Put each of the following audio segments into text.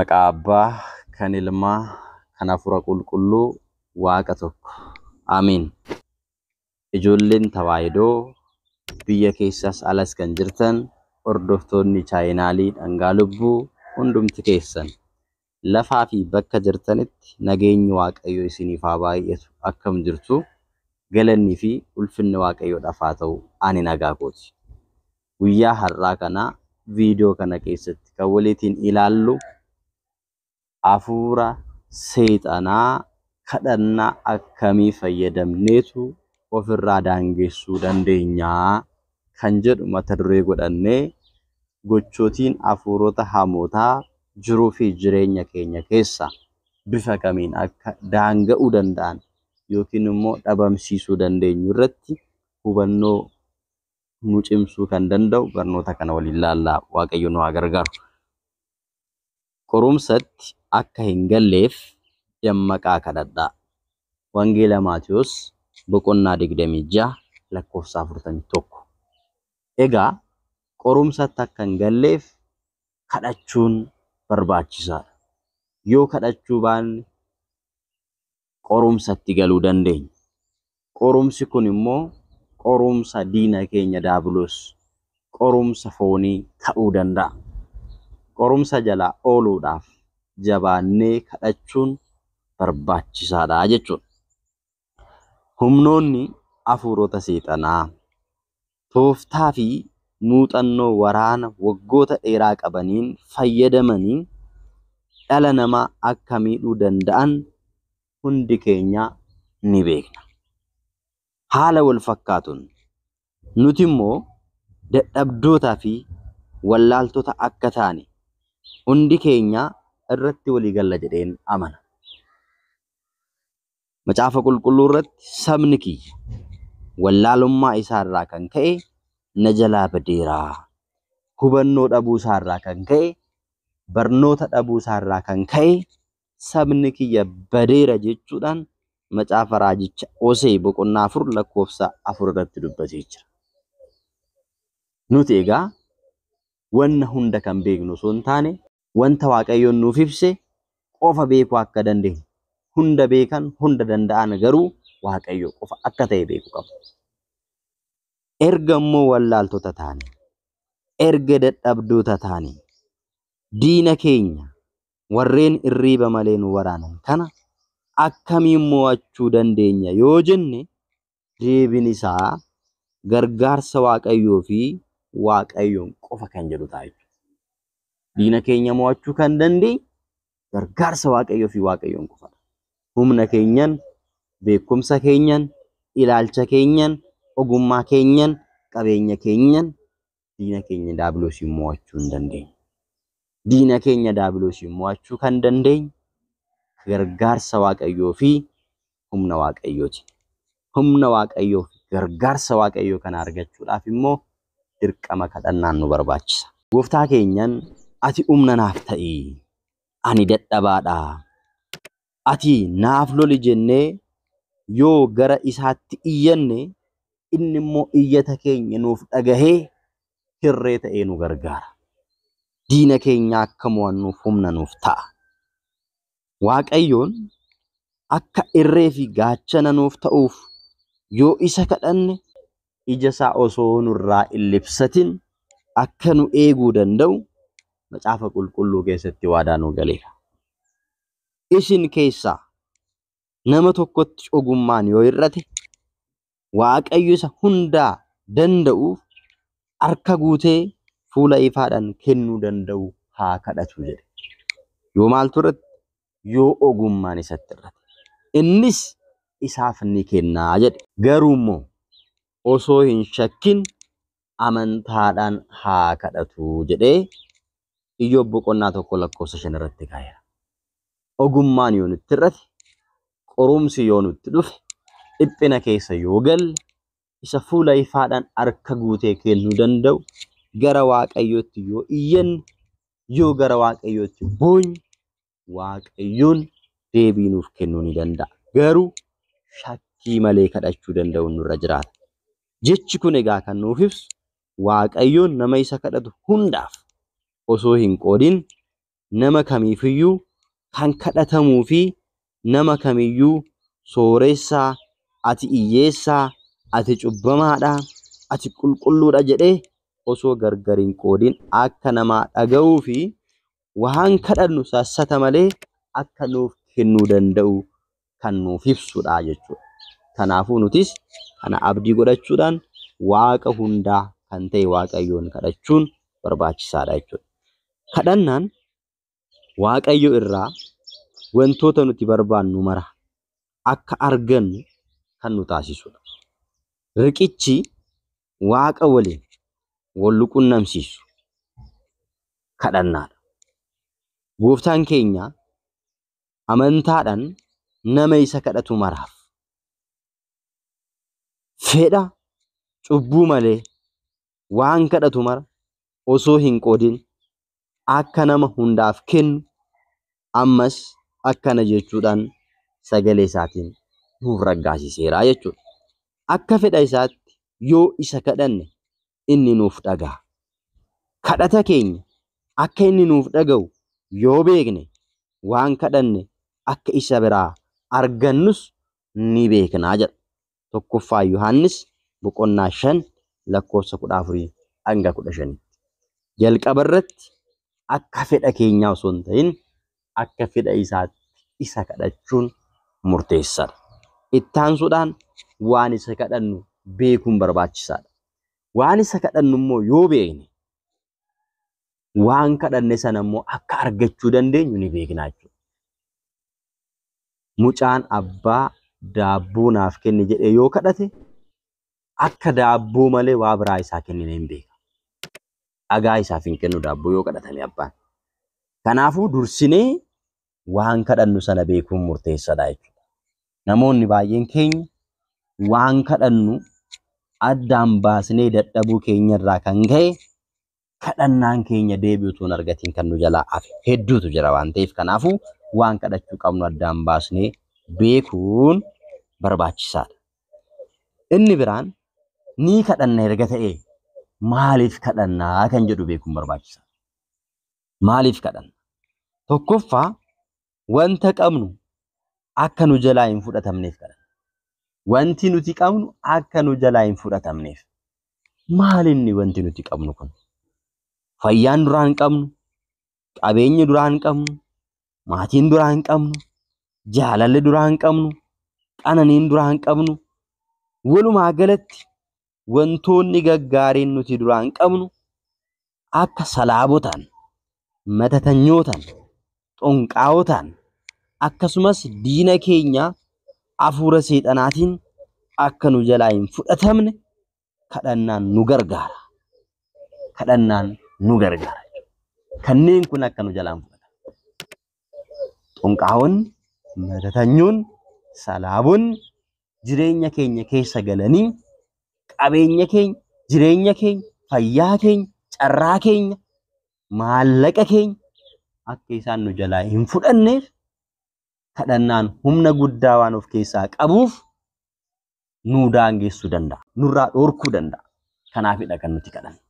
Maqaa Abbaa, kan Ilmaa, kan Hafuura Qulqulluu, Waaqa tokko. Amiin. Ijoolleen Tawaahidoo biyya keessas alas kan jirtan hordoftoonni chaayinaalii Dhangaa Lubbuu hundumti keessan lafaa fi bakka jirtanitti nageenyi Waaqayyoo isiniif haa baay'atu. Akkam jirtu? Galannii fi ulfinni Waaqayyoodhaaf haa ta'u. Ani nagaa kooti. Guyyaa har'aa kana viidiyoo kana keessatti kan waliitiin ilaallu hafuura seexanaa kadhannaa akkamii fayyadamneetu ofirraa daangessuu dandeenyaa kan jedhu mata duree godhannee gochootiin hafuurota hamootaa jiruu fi jireenya keenya keessa bifa kamiin akka daanga'uu danda'an yookiin immoo dhabamsiisuu dandeenyu irratti hubannoo nu cimsuu kan danda'u barnoota kana waliin ilaallaa. Waaqayyo nu haa gargaaru. Qorumsatti akka hin galleef dammaqaa kadhadhaa. Wangeela Maatiyos boqonnaa 26 lakkoofsa 41. Egaa qorumsatti akka hin galleef kadhachuun barbaachisaadha. Yoo kadhachuu baanne qorumsatti galuu dandeenya. Qorumsi kun immoo qorumsa diina keenya daabiloos, qorumsa foonii ta'uu danda'a. Qorumsa jalaa ooluudhaaf jabaannee kadhachuun barbaachisaadha jechuudha. Humnoonni hafuurota seexanaa tooftaa fi muuxannoo waraana waggoota dheeraa qabaniin fayyadamanii dhala namaa akka miidhuu danda'an hundi keenya ni beekna. Haala wal fakkaatuun nuti immoo dadhabdootaa fi wallaaltota akka taane hundi keenya irratti walii galla jedheen amana. Macaafa Qulqulluu irratti sabni kiyya wallaalummaa isaa irraa kan ka'e na jalaa badeera. Hubannoo dhabuu isaa irraa kan ka'e, barnoota dhabuu isaa irraa kan ka'e sabni kiyya badeera jechuudhaan macaafa raajicha Hosee boqonnaa 4 lakkoofsa 4 irratti dubbatee jira. Nuti egaa wanna hunda kan beeknu osoo hin taane wanta Waaqayyoon nuuf ibse qofa beekuu akka dandeenyu, hunda beekan hunda danda'an garuu Waaqayyo qofa akka ta'e beekuu qabna. Erga immoo wallaaltota taane, erga dadhabdoota taane, diina keenya warreen irriiba malee nu waraanan kana akkamiin mo'achuu dandeenya yoo jenne deebiin isaa gargaarsa Waaqayyoo fi Waaqayyoon qofa kan jedhu ta'a jechuudha. Diina keenya mo'achuu kan dandeenyu gargaarsa Waaqayyoo fi Waaqayyoon qofadha. Humna keenyan, beekumsa keenyan, ilaalcha keenyan, ogummaa keenyan, qabeenya keenyan diina keenya daabiloosiin mo'achuu hin dandeenyu. Diina keenya daabiloosiin mo'achuu kan dandeenyu gargaarsa Waaqayyoo fi humna Waaqayyooti. Humna Waaqayyoo fi gargaarsa Waaqayyoo kana argachuudhaaf immoo dirqama kadhannaan nu barbaachisa. Gooftaa keenyan ati humna naaf ta'i, ani dadhabaadha, ati naaf loli jennee yoo gara isaatti iyyanne inni immoo iyyata keenya nuuf dhagahee hirree ta'ee nu gargaara. Diina keenya akka mo'annuuf humna nuuf ta'a. Waaqayyoon akka irree fi gaachana nuuf ta'uuf yoo isa kadhanne ija isaa osoo nurraa hin libsatin akka nu eeguu danda'u macaafa qulqulluu keessatti waadaa nu galeera. Isin keessaa nama tokkotti ogummaan yoo hir'ate Waaqayyo isa hundaa danda'uuf harka guutee fuula ifaadhaan kennuu danda'u haa kadhatu jedhe. Yoo maaltu irratti? Yoo ogummaan isatti hir'ate. Innis isaaf ni kennaa jedhe. Garuu immoo osoo hin shakkin amantaadhaan haa kadhatu jedhee Iyyoob boqonnaa 1 lakkoofsa 5 irratti kaa'eera. Ogummaan yoo nutti hir'ate, qorumsi yoo nutti dhufe, dhiphina keessa yoo galle, isa fuula ifaadhaan harka guutee kennuu danda'u gara Waaqayyootti yoo iyyanne, yoo gara Waaqayyootti boonye, Waaqayyoon deebii nuuf kennuu ni danda'a. Garuu shakkii malee kadhachuu danda'uun nurra jiraata. Jechi kun egaa kan nuuf ibsu Waaqayyoon nama isa kadhatu hundaaf osoo hin qoodin nama kamiifiyyuu kan kadhatamuu fi nama kamiyyuu sooressaa, ati hiyyeessaa, ati cubbamaadha, ati qulqulluudha jedhee osoo gargar hin qoodin akka namaa dhaga'uu fi waan kadhannu sassata malee akka nuuf kennuu danda'u kan nuuf ibsudha jechuudha. Kanaafuu nutis kana abdii godhachuudhaan Waaqa hundaa kan ta'e Waaqayyoon kadhachuun barbaachisaadha jechuudha. Kadhannaan Waaqayyo irraa wantoota nuti barbaannu mara akka argannu kan nu taasisudha. Riqichi Waaqa waliin wal qunnamsiisu kadhannaadha. Gooftaan keenya amantaadhaan nama isa kadhatu maraaf fedha cubbuu malee waan kadhatu mara osoo hin qoodin akka nama hundaaf kennu ammas akkana jechuudhaan sagalee isaatiin nuuf raggaasiseera jechuudha. Akka fedha isaatti yoo isa kadhanne inni nuuf dhaga'a. Kadhata keenya akka inni nuuf dhaga'u yoo beekne waan kadhanne akka isa biraa argannus ni beeknaa jedha. 1ffaa Yohaannis boqonnaa 5 lakkoofsa 14 hanga 15. Jalqaba irratti akka fedha keenyaa osoo hin ta'in akka fedha isaatti isa kadhachuun murteessaadha. Ittaansuudhaan waan isa kadhannu beekuun barbaachisaadha. Waan isa kadhannu immoo yoo beekne waan kadhanne sana immoo akka argachuu dandeenyu ni beekna jechuudha. Mucaan abbaa daabboo naaf kenni jedhee yoo kadhate akka daabboo malee waa biraa isaa kennine hin beeka. Dhagaa isaaf hin kennu daabboo yoo kadhatame abbaan. Kanaafuu dursinee waan kadhannu sana beekuun murteessaadha jechuudha. Namoonni baay'een keenya waan kadhannu addaan baasnee dadhabuu keenyarraa kan ka'e kadhannaan keenya deebii utuu hin argatiin kan nu jalaa hafe hedduutu jira waan ta'eef kanaafuu waan kadhachuu qabnu addaan baasnee beekuun barbaachisaadha. Inni biraan ni kadhanna erga ta'e maaliif kadhannaa kan jedhu beekuun barbaachisaadha. Maaliif kadhanna? Tokkoffaa wanta qabnu akka nu jalaa hin fudhatamneef kadhanna. Wanti nuti qabnu akka nu jalaa hin fudhatamneef. Maalinni wanti nuti qabnu kun? Fayyaan duraa hin qabnu, qabeenyi duraa hin qabnu, maatiin duraa hin qabnu, jaalalli duraa hin qabnu, qananiin duraa hin qabnu. Walumaa galatti wantoonni gaggaariin nuti duraa hin qabnu akka salaabotaan, matatanyootaan, xonqaawotaan akkasumas diina keenya hafuura seexanaatiin akka nu jalaa hin fudhatamne kadhannaan nu gargaara. Kadhannaan nu gargaara. Kanneen kun akka nu jalaa hin fudhatamne. Xonqaawonni, matatanyoonni, salaabonni jireenya keenya keessa galanii qabeenya keenya, jireenya keenya, fayyaa keenya, carraa keenya, maallaqa keenya akka isaan nu jalaa hin fudhanneef kadhannaan humna guddaa waan of keessaa qabuuf nu daangessuu danda'a. Nurraa dhorkuu danda'a. Kanaafidha kan nuti kadhannu.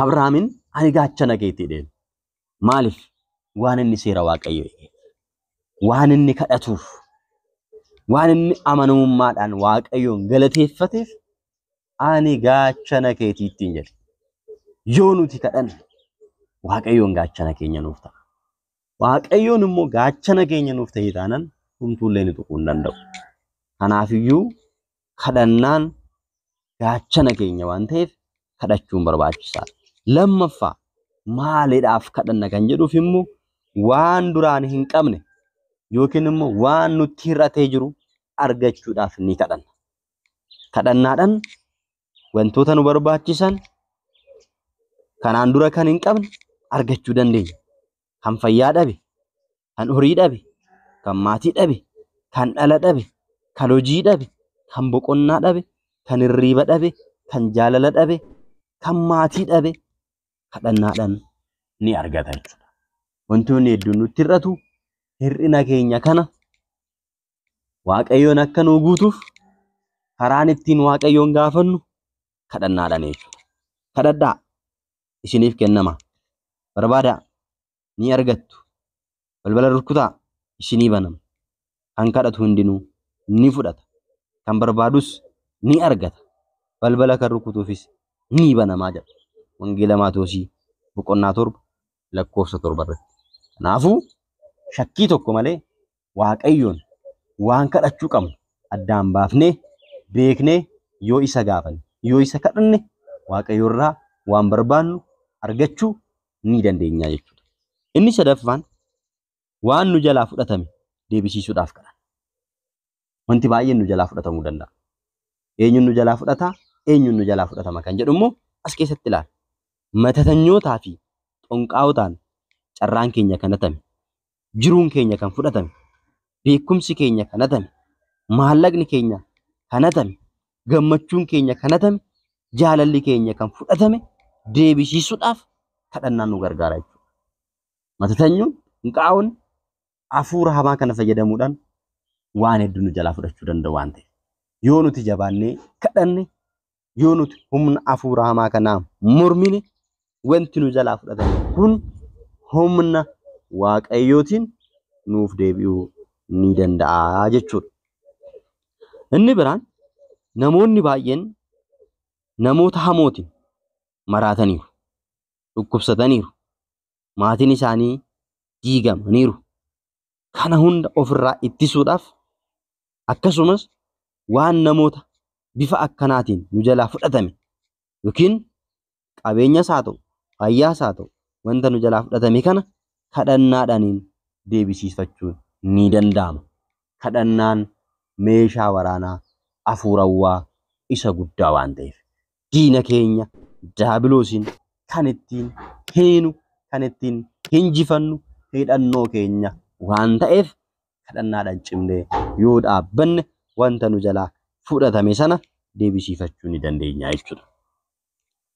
Abrahaamin ani gaachana keetii jedheen. Maaliif? Waan inni seera Waaqayyoo eegeef, waan inni kadhatuuf, waan inni amanamummaadhaan Waaqayyoon galateeffateef ani gaachana keetii ittiin jedhe. Yoo nuti kadhanne Waaqayyoon gaachana keenya nuuf ta'a. Waaqayyoon immoo gaachana keenya nuuf ta'e taanaan homtuullee nu tuquu hin danda'u. Kanaafiyyuu kadhannaan gaachana keenya waan ta'eef kadhachuun barbaachisaadha. Lammaffaa maaliidhaaf kadhanna kan jedhuuf immoo waan duraan hin qabne yookiin immoo waan nutti hir'atee jiru argachuudhaaf ni kadhanna. Kadhannaadhaan wantoota nu barbaachisan kanaan dura kan hin qabne argachuu dandeenya. Kan fayyaa dhabe, kan horii dhabe, kan maatii dhabe, kan dhala dhabe, kan hojii dhabe, kan boqonnaa dhabe, kan hirriiba dhabe, kan jaalala dhabe, kan maatii dhabe kadhannaadhaan ni argata jechuudha. Wantoonni hedduun nutti hir'atu hir'ina keenya kana Waaqayyoon akka nuu guutuuf karaan ittiin Waaqayyoon gaafannu kadhannaadhaan jechuudha. Kadhadhaa isiniif kennama. Barbaadaa ni argattu. Balbala rukutaa, isinii banama. Kan kadhatu hundinuu ni fudhata. Kan barbaadus ni argata. Balbala kan rukutuufis ni banamaa jedha. Wangeela Maatewosii boqonnaa 7 lakkoofsa 7 irratti. Kanaafuu shakkii tokko malee Waaqayyoon waan kadhachuu qabnu addaan baafnee beeknee yoo isa gaafanne, yoo isa kadhanne Waaqayyo irraa waan barbaannu argachuu ni dandeenya jechuudha. Inni sadaffaan waan nu jalaa fudhatame deebisiisuudhaaf kadhanna. Wanti baay'een nu jalaa fudhatamuu danda'a. Eenyuun nu jalaa fudhataa? Eenyuun nu jalaa fudhatama kan jedhu immoo as keessatti ilaala. Matatanyootaa fi xonqaawotaan carraan keenya kan hatame, jiruun keenya kan fudhatame, beekumsi keenya kan hatame, maallaqni keenya kan hatame, gammachuun keenya kan hatame, jaalalli keenya kan fudhatame deebisiisuudhaaf kadhannaan nu gargaara jechuudha. Matatanyuun, xonqaawonni hafuura hamaa kana fayyadamuudhaan waan hedduu nu jalaa fudhachuu danda'u waan ta'eef. Yoo nuti jabaannee kadhanne, yoo nuti humna hafuura hamaa kanaa mormine, wanti nu jalaa fudhatame kun humna Waaqayyootiin nuuf deebi'uu ni danda'a jechuudha. Inni biraan namoonni baay'een namoota hamootiin maraataniiru, dhukkubsataniiru, maatiin isaanii diigamaniiru. Kana hunda ofirraa ittisuudhaaf akkasumas waan namoota bifa akkanaatiin nu jalaa fudhatame yookiin qabeenyas haa ta'u, fayyaas haa ta'u, wanta nu jalaa fudhatame kana kadhannaadhaaniin deebisiifachuun ni danda'ama. Kadhannaan meeshaa waraanaa hafuurawwaa isa guddaa waan ta'eef diina keenya daabiloosiin kan ittiin hiinu, kan ittiin hinjifannu hidhannoo keenya waan ta'eef kadhannaadhaan cimnee yoo dhaabbanne wanta nu jalaa fudhatame sana deebisiifachuu ni dandeenya jechuudha.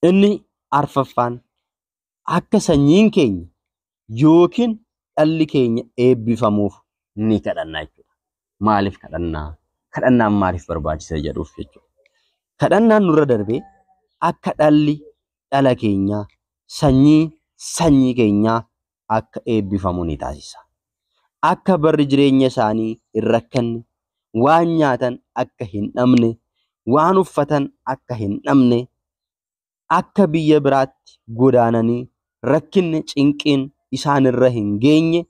Inni arfaffaan akka sanyiin keenya yookiin dhalli keenya eebbifamuuf ni kadhanna jechuudha. Maaliif kadhannaa? Kadhannaan maaliif barbaachisa jedhuuf jechuudha. Kadhannaan nurra darbee akka dhalli dhala keenyaa, sanyii sanyii keenyaa akka eebbifamu ni taasisa. Akka barri jireenya isaanii hin rakkanne, waan nyaatan akka hin dhabne, waan uffatan akka hin dhabne, akka biyya biraatti godaananii rakkinni cinqiin isaanirra hin geenye,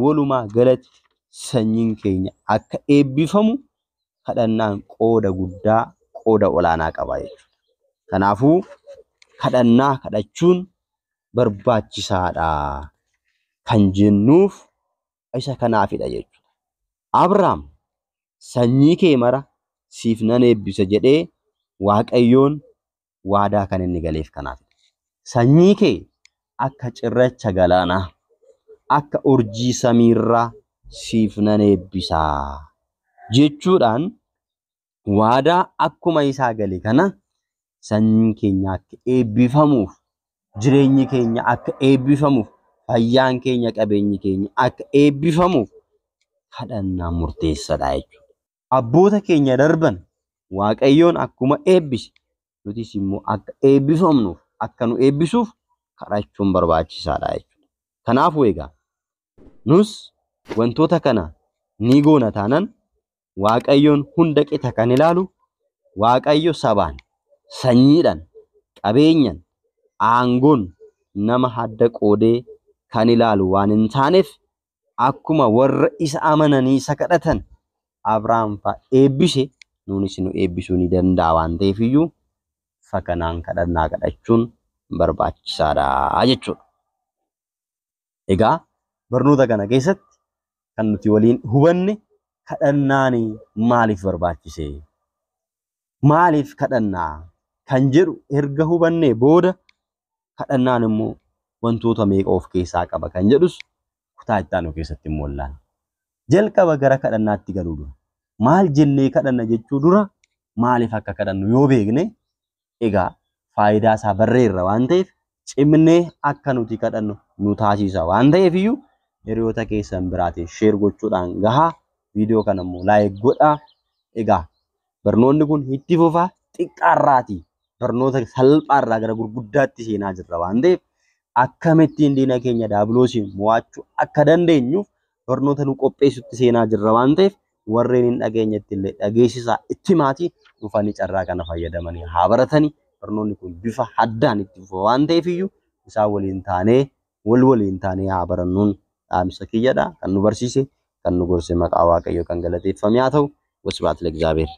walumaa galatti sanyiin keenya akka eebbifamu kadhannaan qooda guddaa, qooda olaanaa qaba jechuudha. Kanaafuu kadhannaa kadhachuun barbaachisaadha kan jennuuf isa kanaafidha jechuudha. Abrahaam sanyii kee mara siif nan eebbisa jedhee Waaqayyoon waadaa kan inni galeef kanaafidha. Sanyii kee akka cirracha galaanaa, akka urjii samiirraa siif nan eebbisa jechuudhaan waadaa akkuma isaa gale kana sanyiin keenya akka eebbifamuuf, jireenyi keenya akka eebbifamuuf, fayyaan keenya, qabeenyi keenya akka eebbifamuuf kadhannaan murteessaadha jechuudha. Abboota keenya darban Waaqayyoon akkuma eebbise nutis immoo akka eebbifamnuuf, akka nu eebbisuuf kadhachuun barbaachisaadha jechuudha. Kanaafuu egaa nus wantoota kana ni goona taanaan Waaqayyoon hunda qixa kan ilaalu Waaqayyo sabaan, sanyiidhaan, qabeenyaan, aangoon nama adda qoodee kan ilaalu waan hin taaneef akkuma warra isa amananii isa kadhatan Abrahaam fa'a eebbise nuunis nu eebbisuu ni danda'a waan ta'eef iyyuu bifa kanaan kadhannaa kadhachuun barbaachisaadha jechuudha. Egaa barnoota kana keessatti kan nuti waliin hubanne kadhannaan maaliif barbaachise? Maaliif kadhannaa kan jedhu erga hubannee booda kadhannaan immoo wantoota meeqa of keessaa qaba kan jedhus kutaa itti aanu keessatti immoo ilaalla. Jalqaba gara kadhannaatti galuu dura maal jennee kadhanna jechuu dura maaliif akka kadhannu yoo beekne egaa faayidaa isaa barreerra waan ta'eef cimnee akka nuti kadhannu nu taasisa waan ta'eef iyyuu hiriyoota keessan biraatiin sheer gochuudhaan gahaa. Viidiyoo kana immoo laayik godhaa. Egaa barnoonni kun itti fufaa xiqqaarraatii barnoota salphaarraa gara gurguddaatti seenaa jirra waan ta'eef Akkamittiin diina keenya daabiloosiin mo'achuu akka dandeenyuuf barnoota nu qopheessutti seenaa jirra waan ta'eef warreen hin dhageenyetti illee dhageessisaa itti himaatii dhufanii carraa kana fayyadamanii haa baratanii. Barnoonni kun bifa addaan itti fufa waan ta'eef iyyuu isaan waliin taanee wal waliin taanee haa barannuun dhaamsa kiyyadha. Kan nu barsiise kan nu gorse maqaa Waaqayyoo kan galateeffame haa ta'u. Wasbaat ለእግዚአብሔር.